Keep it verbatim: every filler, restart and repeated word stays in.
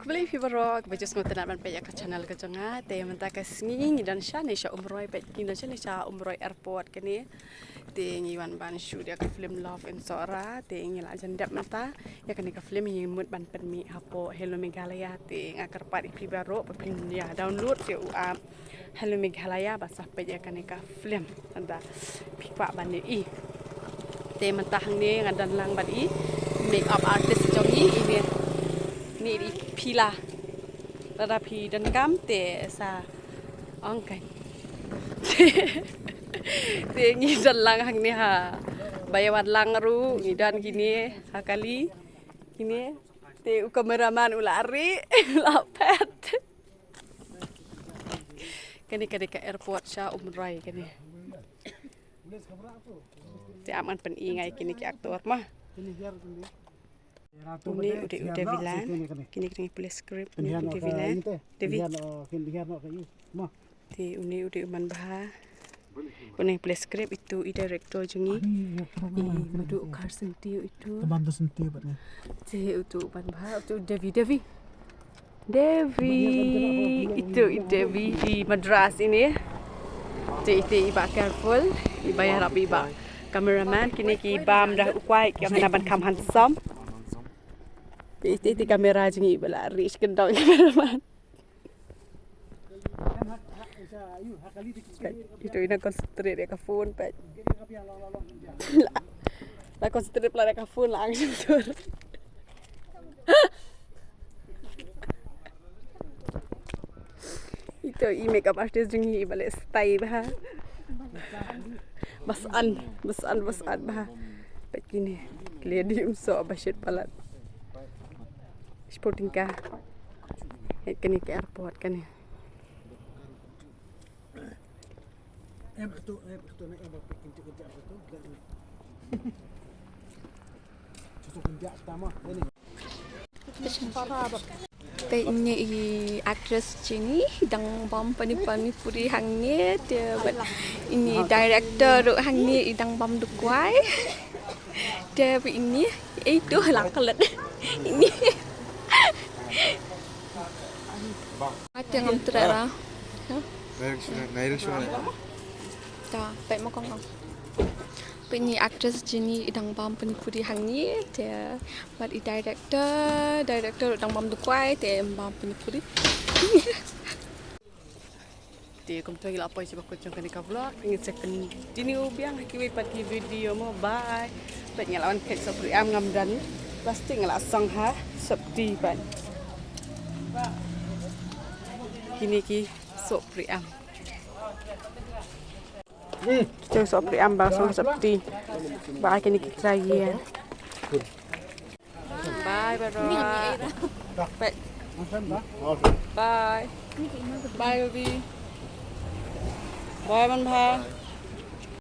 Khublei phi baroh, ba just ngi tang ban peit ïa ka channel ka jong nga. Te mynta ka sngi ngi don shane sha Umroi, peit ngi don shane sha Umroi Airport kane. Te ngi wan ban shoot ïa ka film Love in Sohra. Te ngi la jan dep mynta ïa kane ka film, ngi mut ban pynmih hapoh Hello Meghalaya. Te nga kyrpad ïa phi baroh ba phin ïa download ïa u app Hello Meghalaya ba sa peit ïa kane ka film. Lada phi kwah ban ïohi. Te mynta hangne nga don lang bad i makeup artist jong i, i ne, ne i Pila. Lada phi donkam te sa ong kan. Te ngi don lang hangne ha. Ba ïa wan lang ruh ngi don kine ha kali. Kine te u cameraman u la rieh, u la phet. Kane ka dei ka airport sha Umroi kane. Te ap ngan pyni nga ïa kine ki actor ma. Une u dei u Devilan. Kine ki dei ki pule script, une u Devilan. Devi. Te une u dei u Manbha. Une u pule script, itu i director jong ngi. I Madu Kar Syntiew itu. Te utu u Manbha, utu Devi, Devi. Devi, itu i Devi, i Madras ine. Te ite i Bah Careful, i ba ïarap i Bah cameraman, kine ki bam da u kwai, ki ong hana ban kham handsome. Te ite i camera jong ngi i ba la rieh kyndong cameraman. Ito i na concentrate ïa ka phone peit. La, la concentrate la ïa ka phone la ang shutur. Ito i makeup artist jong ngi i ba leh style bha. Ba san, ba san, ba san bha. Peit kine. Ki lady um soh ba shit palat. Sporting ka. Hei kane ka airport kane. Peit ine i actress jong ngi i dang bam pani pani puri hangne te bad ine i director ruh hangne i dang bam da u kwai. Te bad ine ei tu la klet ine. Ate ngam treh ra. Nail shuna. Ta peit ma kong kong. Peit ine i actress jong ngi i dang bam pani puri hangne te bad i director, director dang bam da u kwai te bam pani puri. Te kumta ngi la poi sha bakut jong kane ka vlog, ngin sa continue biang ha kiwei pat ki video mo. Bye. Peit nga la wan kheit sohpri am, ngam don plastik, nga la song ha sopti pat. Kine ki sohpri am. Kita sohpri am ba song sopti. Ba kine ki trai ïa. Bye, bye, bye. Bye. Bye, Ruby. Bye, Manbha.